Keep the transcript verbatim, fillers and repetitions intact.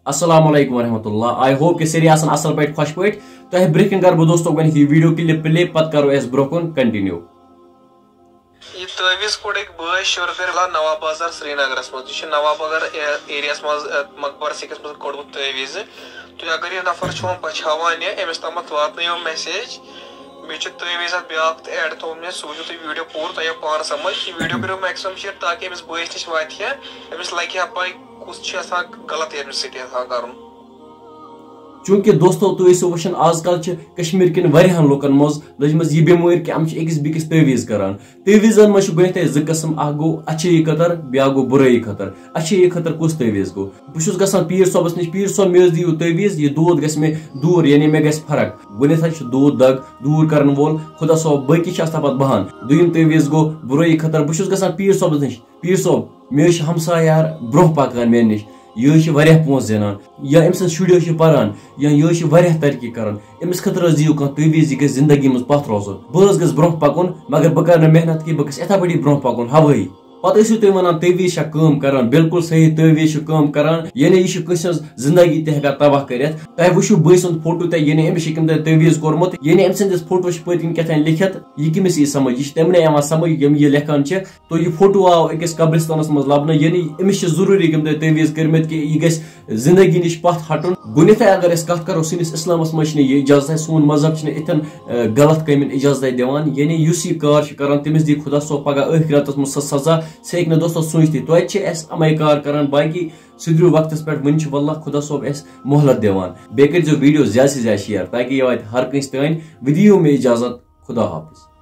السلام علیکم ورحمۃ اللہ۔ I hope کہ سٲری آسن اصل پٲٹھۍ، خۄش پٲٹھۍ۔ تۄہہِ برٛونٛہہ کِنۍ کرٕ بہٕ دوستو گۄڈٕنیتھ یہِ video clip play، پتہٕ کرو أسۍ برٛونٛہہ کُن continue۔ یہِ تعویٖذ کوٚڑ أکۍ بٲے شُربِر لا نواب بازار سرینگرس منٛز۔ یہِ چھُ نواب بازار اے-، ایریاہس منٛز، ا، مقبرس أکِس منٛز کوٚڑمُت تعویٖذ۔ تُہۍ اگر یہِ نفر چھُو پچھاوان یا أمِس تامتھ واتنٲیِو message۔ مےٚ چھُ تعویٖذ اکھ بیٛاکھ تہِ add تھوٚومُت مےٚ، سُہ وٕچھِو تُہۍ video پوٗرٕ، تۄہہِ یِیو پانہٕ سمجھ۔ یہِ video کٔرِو maximum share تاکہِ أمِس بٲیِس نِش واتہِ ہا، أمِس لگہِ ہا پَے کُس چھُ آسان غلط أمِس سۭتۍ آسان کرُن۔ چوٗنٛکہِ دوستو، تُہۍ ٲسِو وٕچھان، آز کل چھِ کشمیٖر کٮ۪ن واریاہن لُکن منٛز لٔجمٕژ یہِ بٮ۪مٲرۍ کہِ یِم چھِ أکِس بیٚکِس تعویٖذ کران۔ تعویٖذن منٛز چھِ گۄڈٕنیتھٕے زٕ قٕسم، اکھ گوٚو اچھٲیی خٲطرٕ، بیٛاکھ گوٚو بُرٲیی خٲطرٕ۔ اچھٲیی خٲطرٕ کُس تعویٖذ گوٚو؟ بہٕ چھُس گژھان پیٖر صٲبس نِش، پیٖر صٲب، مےٚ حظ دِیِو تعویٖذ، یہِ دود گژھِ مےٚ دوٗر، یعنی مےٚ گژھِ فرق۔ گۄڈٕنیتھ حظ چھِ دود دگ دوٗر کرن وول خدا صٲب، باقٕے چھِ آسان پتہٕ بہان۔ دوٚیِم تعویٖذ گوٚو بُرٲیی خٲطرٕ، بہٕ چھُس گژھان پیٖر صٲبس نِش، پیٖر صٲب، مےٚ حظ چھِ ہمساے یار برٛونٛہہ پکان مےٚ نِش، یہِ حظ چھِ واریاہ پونٛسہٕ زینان، یا أمۍ سٕنٛز شُرۍ حظ چھِ پران، یا یہِ حظ چھِ واریاہ ترقی کران، أمِس خٲطرٕ حظ دِیِو کانٛہہ تعویٖذ، یہِ گژھِ زندگی منٛز پتھ روزُن۔ بہٕ حظ گژھٕ برٛونٛہہ پکُن، مگر بہٕ کرٕ نہٕ محنت کینٛہہ، بہٕ گژھٕ یِتھے پٲٹھی برٛونٛہہ پکُن ہوٲیی۔ پتہٕ ٲسِو تُہۍ ونان، تعویٖذ چھا کٲم کران؟ بالکل صحیح، تعویٖذ چھُ کٲم کران، یعنی یہِ چھُ کٲنٛسہِ ہٕنٛز زندگی تہِ ہٮ۪کان تباہ کٔرِتھ۔ تۄہہِ وٕچھِو بٲے سُنٛد فوٹو تہِ، یعنی أمِس چھِ کٔمۍ تام تعویٖذ کوٚرمُت، یعنی أمۍ سٕنٛدِس فوٹوس چھِ پٔتۍ کِنۍ کیٛاہ تام لیکھِتھ، یہِ کٔمِس یی سمجھ؟ یہِ چھِ تَمہِ آیہِ یِوان سمجھ، یِم یہِ لیکھان چھِ۔ تو یہِ فوٹو آو أکِس قبرستانس منٛز لبنہٕ، یعنی أمِس چھِ ضروٗری کٔمۍ تام تعویٖذ کٔرمٕتۍ کہِ یہِ گژھِ زندگی نِش پتھ ہٹُن۔ گۄڈٕنیتھٕے اگر أسۍ کتھ کرو، سٲنِس اسلامس منٛز چھِنہٕ یہِ اجازت، سون مذہب چھِنہٕ یِتھٮ۪ن، ٲ، غلط کامٮ۪ن اجازت دِوان، یعنی یُس یہِ کار چھُ کران، تٔمِس دی خدا صٲب پگاہ ٲخرتس منٛز سۄ سزا، سُہ ہیٚکہِ نہٕ دوستو سوٗنٛچتھٕے۔ توتہِ چھِ اَسہِ یِمے کار کران، باقی سُدھرِو وقتس پٮ۪ٹھ، وٕنہِ چھُ واللہ خدا صٲب اَسہِ مۄہلت دِوان۔ بیٚیہِ کٔرۍزیو video زیادٕ سے زیادٕ share تاکہِ یہِ واتہِ ہر کٲنٛسہِ تام، وۄنۍ دِیِو مےٚ اجازت، خدا حافظ۔